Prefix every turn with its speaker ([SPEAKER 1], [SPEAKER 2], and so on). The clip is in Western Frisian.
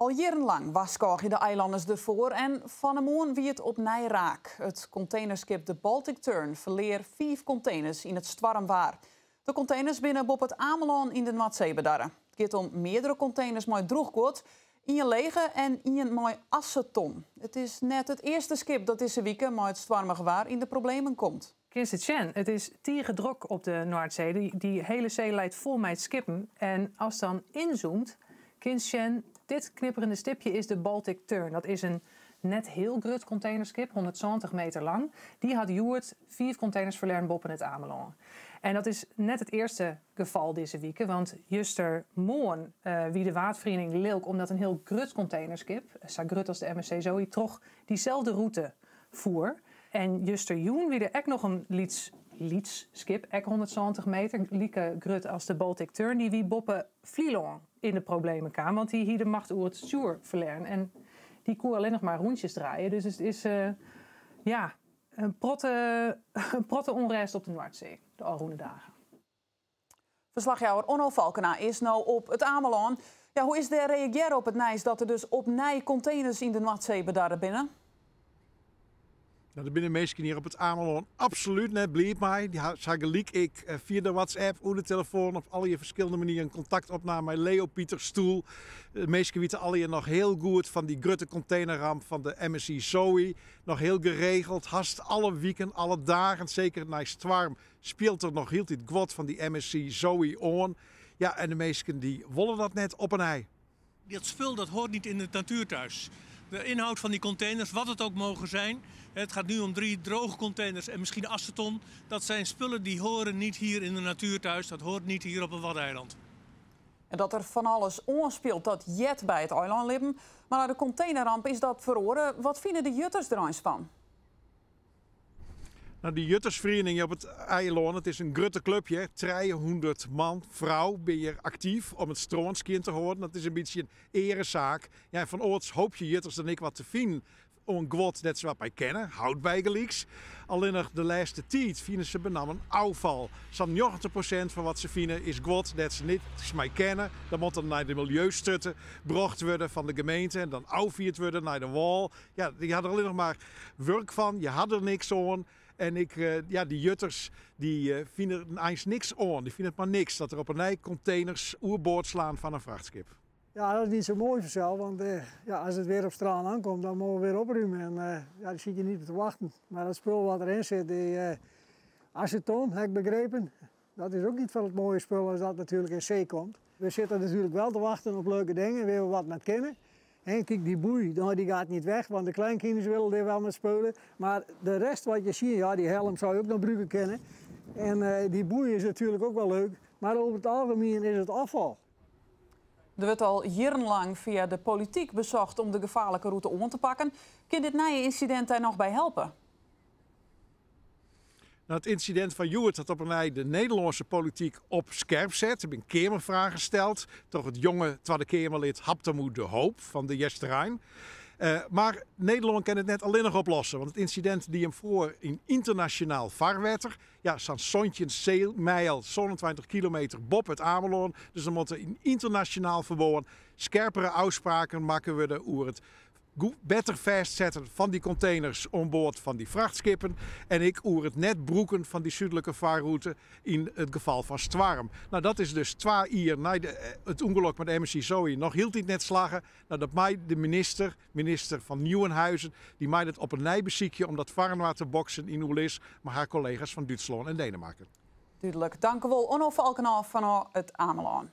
[SPEAKER 1] Al jierrenlang warskôgje de eilanners derfoar en fan 'e moarn wie it opnij raak. It kontenerskip de Baltic Tern ferlear fiif konteners yn it stoarmwaar. De konteners binne boppe It Amelân yn de Noardsee bedarre. It giet om meardere konteners mei drûchguod, ien lege en ien mei aseton. It is net it earste skip dat dizze wike mei it stoarmige waar yn de problemen komt.
[SPEAKER 2] Kinst it sjen, it is tige drok op de Noardsee. Dy hiele see leit fol mei skippen. En ast dan ynzoomt, kinst sjen, dit knipperjende stipje is de Baltic Tern. Dat is in net hiel grut kontenerskip, 170 meter lang. Dy hat hjoed fiif konteners ferlern boppe It Amelân. En dat is net it earste gefal dizze wike, want justermoarn wie de Waadferiening lilk omdat in hiel grut kontenerskip, sa grut as de MSC Zoe, troch dyselde rûte foer. En justerjûn wie der ek noch in lyts lyts skip, ek 170 meter, like grut as de Baltic Tern, dy wie boppe Flylân yn de problemen kaam, want dy hie de macht oer it stjoer ferlern en dy koe allinnich mar rûntsjes draaie. Dus it is ja, in protte ûnrêst op de Noardsee de ôfrûne dagen.
[SPEAKER 1] Ferslachjouwer Onno Falkena is no op It Amelân. Ja, hoe is der reagearre op it nijs dat der dus opnij konteners yn de Noardsee bedarre binne?
[SPEAKER 3] Nou, der binne minsken hjir op It Amelân absolút net bliid mei. Dy ha sa gelyk ik fia de WhatsApp, oer de telefoan, op allegear ferskillende manieren kontakt opnaam mei Leo Pieter Stoel. De minsken witte allegear noch hiel goed fan dy grutte kontenerramp fan de MSC Zoe. Noch hiel geregeld, hast alle wiken, alle dagen, seker nei stoarm, spielt der noch hieltyd guod fan dy MSC Zoe oan. Ja, en de minsken dy wolle dat net op 'e nij.
[SPEAKER 4] Dat spul dat hoort niet in de natuur thuis. De inhoud van die containers, wat het ook mogen zijn. Het gaat nu om drie droge containers en misschien aceton. Dat zijn spullen die horen niet hier in de natuur thuis. Dat hoort niet hier op een waddeneiland.
[SPEAKER 1] En dat der fan alles oanspielt, dat heart by it eilânlibben. Mar nei de kontenerramp is dat feroare. Wat fine de jutters der eins fan?
[SPEAKER 3] Nou, dy juttersferiening op it eilân, it is in grutte klup hjir. 300 man, frou binne hjir aktyf om it strân skjin te hâlden. Dat is in bytsje in earesaak. Ja, en fan âlds hoopje jutters dan ek wat te finen oan guod dêr't se wat mei kinne, hout bygelyks. Allinnich de lêste tiid fine se benammen ôffal. Sa'n 90% fan wat se fine is guod dêr't se niks mei kinne. Dat moat dan nei de miljeustrutte brocht wurde fan de gemeente en dan ôffierd wurde nei de wâl. Ja, dy ha der allinnich mar wurk fan, je ha der niks oan. En ek, ja, dy jutters dy fine der eins niks oan. Dy fine it mar niks dat der op 'e nij konteners oerboard slaan fan in frachtskip.
[SPEAKER 5] Ja, dat is niet zo mooi vanzelf, want ja, als het weer op strân aankomt, dan moatte we weer oprúmje. En ja, daar zit je niet op te wachten. Maar dat spul wat erin zit, die aceton, heb ik begrepen, dat is ook niet van het mooie spul als dat natuurlijk in zee komt. We zitten natuurlijk wel te wachten op leuke dingen, waar we wat met kunnen. En kijk, die boei, nou, die gaat niet weg, want de kleinkinderen willen er wel met spelen. Maar de rest wat je ziet, ja, die helm zou je ook nog gebruiken kunnen. En die boei is natuurlijk ook wel leuk, maar over het algemeen is het afval.
[SPEAKER 1] Der wurdt al jierrenlang fia de polityk besocht om de gefaarlike rûte oan te pakken. Kin dit nije ynsidint dêr noch by helpe?
[SPEAKER 3] Nou, it ynsidint fan hjoed hat op 'e nij de Nederlânske polityk op skerp set. Der binne keamerfragen steld troch it jonge Twadde Keamerlid Habtamu de Hoop fan de Easterein. Mar Nederlân kin it net allinnich oplosse, want it ynsidint die him foar yn ynternasjonaal farwetter. Ja, sa'n 17 seemijl, 27 kilometer boppe It Amelân. Dus dan moatte yn ynternasjonaal ferbân skerpere ôfspraken makke wurde oer it better fêstsetten fan dy konteners oan board fan dy frachtskippen en ek oer it net brûken fan dy súdlike farrûte yn it gefal fan stoarm. Nou, dat is dus 2 jier nei it ûngelok mei de MSC Zoe noch hieltyd net slagge. Nou, dat mei de minister, minister Van Nieuwenhuizen, dy mei dat op 'e nij besykje om dat foarinoar te boksen yn oerlis mei har kollega's fan Dútslân en Denemarken.
[SPEAKER 1] Dúdlik. Dankjewol, Onno Falkena fan It Amelân.